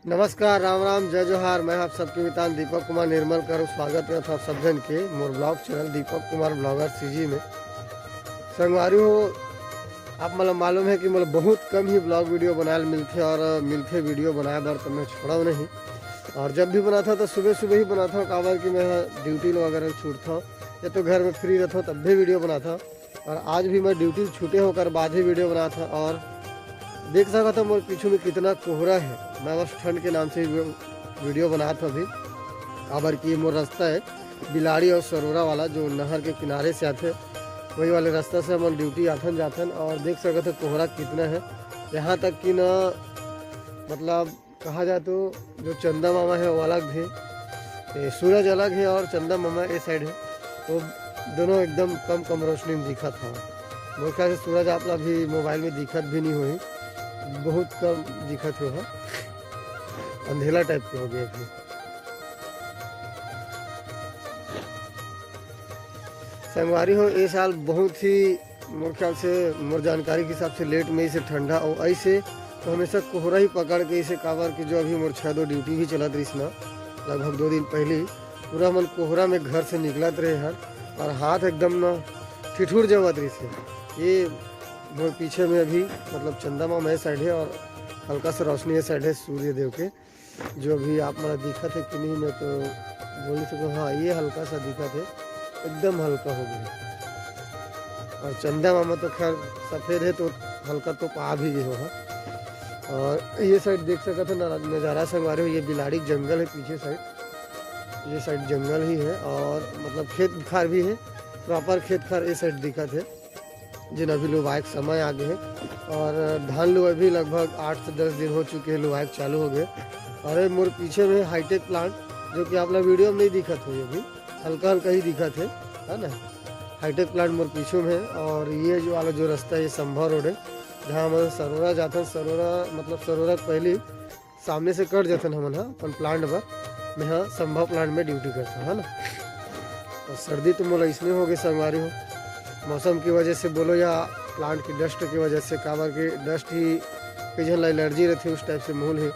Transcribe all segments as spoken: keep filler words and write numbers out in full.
नमस्कार, राम राम, जय जोहार। मैं आप सबके मितान दीपक कुमार निर्मल करो स्वागत करत हूँ आप सब जन के मोर blog channel Deepak Kumar blogger CG में। संगवारी हो, आप मतलब मालूम है कि मतलब बहुत कम ही ब्लॉग वीडियो बनाए मिलथे और मिलथे वीडियो बनाए बर तो मैं छोड़ा नहीं। और जब भी बनाता तो सुबह सुबह ही बनाता हूँ, काबर कि मैं ड्यूटी वगैरह छूटता हूँ या तो घर में फ्री रहता हूँ तब भी वीडियो बनाता हूँ। और आज भी मैं ड्यूटी छूटे होकर बाद ही वीडियो बनाता हूँ। और देख सकता हूँ मोर पीछू में कितना कोहरा है। मैं बस ठंड के नाम से ही वी-, वीडियो बनाता हूँ अभी, काबर कि मोर रास्ता है बिलाड़ी और सरोरा वाला, जो नहर के किनारे से आथे, वही वाले रास्ता से हमन ड्यूटी आथन जाथन। और देख सकत हो कोहरा कितना है, यहाँ तक कि ना, मतलब, कहा जाए तो जो चंदा मामा है वो अलग है, ये सूरज अलग है और चंदा मामा ये साइड है, तो दोनों एकदम कम कम रोशनी में दिखत हवय। मोर ख्याल से सूरज आप ला भी मोबाइल में दिखत भी नहीं होही, बहुत कम दिखत हो, अंधेला टाइप के हो गए अभी। संगवारी हो, ये साल बहुत ही, मोर ख्याल से, मोर जानकारी के हिसाब से, लेट में इसे ठंडा और ऐसे तो हमेशा कोहरा ही पकड़ के इसे, काबर कि जो अभी मोर छः दो ड्यूटी भी चलत रहिस ना, लगभग दो दिन पहले पूरा मन कोहरा में घर से निकलत रहे हन और हाथ एकदम ना ठिठुर जावत रहिस हे। ये मोर पीछे में अभी, मतलब, चंदा मामा ये साइड है और हल्का सा रोशनी ये साइड है सूर्य देव के। जो भी आप मन दिखत है कि नहीं, मैं तो बोल नहीं सकूँ। हाँ, ये हल्का सा दिखत है, एकदम हल्का हो गया। और चंदा मामा तो खैर सफेद है, तो हल्का तो पा भी गए हो। हाँ। और ये साइड देख सकत है ना, नज़ारा संगवारी हो, ये बिलाड़ी जंगल है पीछे साइड, ये साइड जंगल ही है और मतलब खेत खार भी है, प्रॉपर खेत खार ये साइड दिखत है। जिन अभी लुवाए के समय आ गए है और धान लुवाए भी लगभग आठ से दस दिन हो चुके हैं, लुवाए के चालू हो गए। और ये मोर पीछे में हाईटेक प्लांट, जो कि आप लोग वीडियो में नहीं दिखत हो, ये भी हल्का हल्का ही दिखत है, है ना। हाईटेक प्लांट मोर पीछे में है और ये जो वाला जो रास्ता है, ये संभव रोड है, जहाँ हम सरोरा जाथन। सरोरा, मतलब, सरोरा के पहले सामने से कट जाथन हमन ह अपन प्लांट बर। मैं ह संभव प्लांट में ड्यूटी करता हूँ, है ना। और सर्दी तो मोला इसने हो गए संगवारी हो, मौसम की वजह से बोलो या प्लांट की डस्ट की वजह से, काबर के डस्ट ही कई झन ला एलर्जी रहती है, उस टाइप से माहौल है,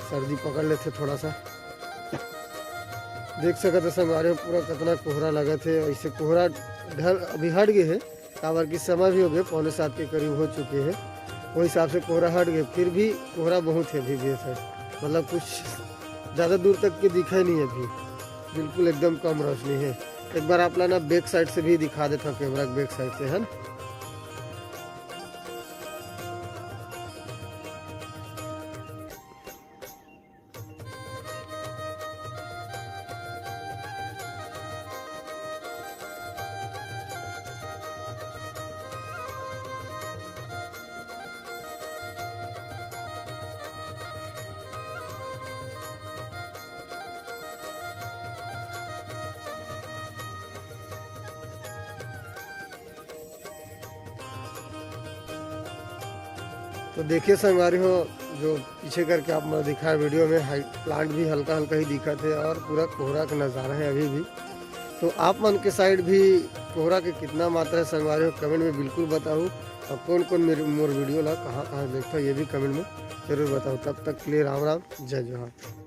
सर्दी पकड़ लेते थोड़ा सा। देख सकत हो संगवारी हो, पूरा कितना कोहरा लगत है। ऐसे कोहरा ढल अभी हट गए है, काबर कि समय भी हो गए, पौने सात के करीब हो चुके हैं। वो हिसाब से कोहरा हट गए, फिर भी कोहरा बहुत है अभी भी है सर, मतलब कुछ ज़्यादा दूर तक के दिखा ही नहीं है अभी, बिल्कुल एकदम कम रोशनी है। एक बार आप ला ना बैक साइड से भी दिखा देता हूँ, कैमरा के बैक साइड से, है ना। तो देखिए संगवारी हो, जो पीछे करके आप मन दिखाए वीडियो में, हाई प्लांट भी हल्का हल्का ही दिखत है और पूरा कोहरा का नज़ारा है अभी भी। तो आप मन के साइड भी कोहरा के कितना मात्रा है संगवारी हो, कमेंट में बिल्कुल बताओ। और कौन कौन मेरे मोर वीडियो ला कहाँ कहाँ देखता हो, ये भी कमेंट में जरूर बताओ। तब तक के लिए राम राम, जय जोहार।